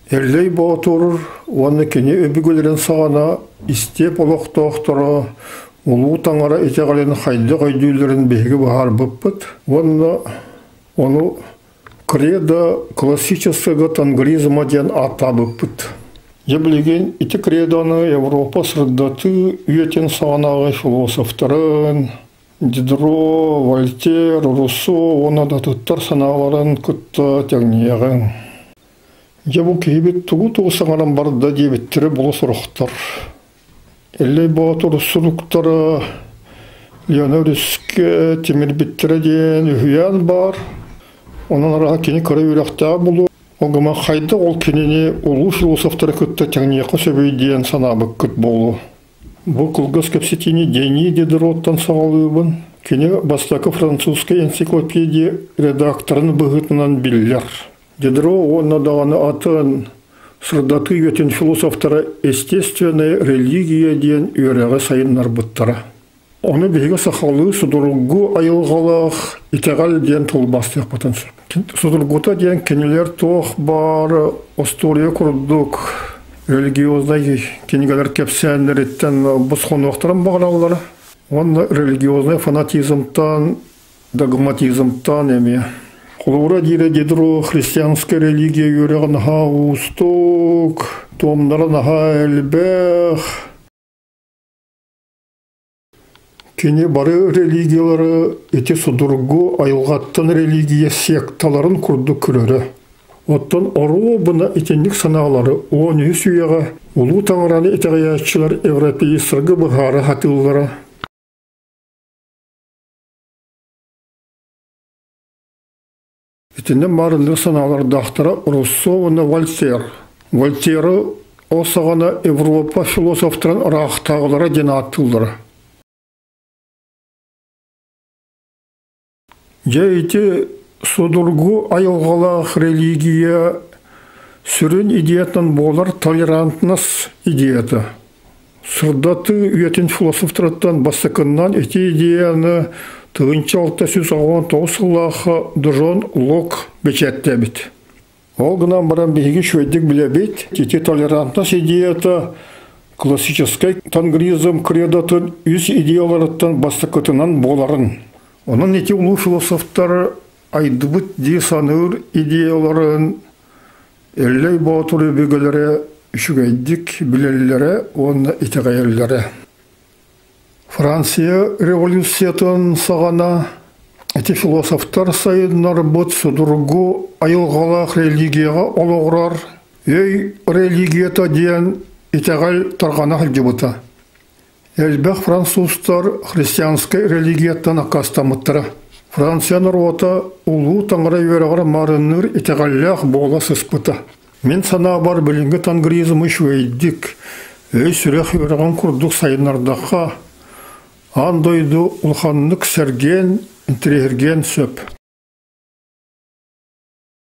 Эллэй Боотур уонна кини өбүгэлэрин саҕана истиэп олохтоохторо Улуу Таҥара итэҕэлин хайдах өйдүүллэрин биһиги быһаарбыппыт уонна ону кредо классического тангризма диэн ааттаабыппыт. Дьэ билигин ити кредоны Европа сырдатыы үйэтин саҕанааҕы философтарын, Дидро, Вольтер, Руссо уонна да атыттар санааларын кытта тэҥниэҕиҥ. Дьэ бу киһибит тугу-тугу саҥаран барда диэбиттэрэ була сорохтор. Эллэй Боотур суруктара Лена өрүскэ тимирбиттэрэ диэн үһүйээн баар. Онон араха кини кыра үөрэхтээх буолуо. Ол гынан хайдах ол кинини улуу философтары кытта тэҥниэххэ сөбүй диэн санаабыккыт буолуо. Бу кылгас кэпсэтиини Дени Дидроттан саҕалыыбын. Кини бастакы французскай энциклопедия редакторын быһыытынан биллэр. Дидро уонна даҕаны атын сырдатыы үйэтин философтара естественная религия диэн үөрэҕи сайыннарбыттара. Ону биһиги сахалыы судургу айылҕалаах итэҕэл диэн тылбаастыахпытын сөп. Судургута диэн кинилэр туох баар остуоруйа курдук религиознай кинигэлэр кэпсээннэриттэн босхонуохтарын баҕараллара уонна религиознай фанатизмтан, догматизмтан эмиэ. Холобура диирэ Дидро христианскай религия үөрэҕэ наһаа уустук, туомнара наһаа элбэх. Кини бары религиялары ити судургу айылҕаттан религия секталарын курдук көрөрө. Оттон оруобуна итинник санаалары 13 үйэҕэ Улуу Таҥараны итэҕэйээччилэр европеецтарга быһаара сатыыллара. Итиннэ маарынныыр санаалардаахтара Руссо уонна Вольтер. Вольтеры ол саҕана Европа философтарын ыраахтааҕылара диэн ааттыыллара. Дьэ ити судургу айылҕалаах религия сүрүн идеятынан буолар толерантность идеята. Сырдатыы үйэтин философтарыттан бастакыннан ити идеяны 1689 сыллаахха Джон Лок бэчээттээбит. Ол гынан баран биһиги үчүгэйдик билэбит, ити толерантность идеята классическай тангризм кредотын үс идеяларыттан бастакытынан буоларын. Онон ити улуу философтар айдыбыт дии саныыр идеяларын Эллэй Боотур өбүгэлэрэ үчүгэйдик билэллэрэ уонна итэҕэйэллэрэ. Франция революциятын саҕана ити философтар сайыннарбыт судургу айылҕалаах религияҕа олоҕурар өй религията диэн итэҕэл тарҕана сылдьыбыта. Элбэх французтар христианскай религияттан аккаастаммыттара. Франция норуота улуу таҥара үөрэҕэр маарынныыр итэҕэллээх буола сыспыта. Мин санаабар билиҥҥи тангризмы үчүгэйдик, өй-сүрэх үөрэҕин курдук сайыннардахха, аан дойду улаханнык сэргиэн, интэриэһиргиэн сөп.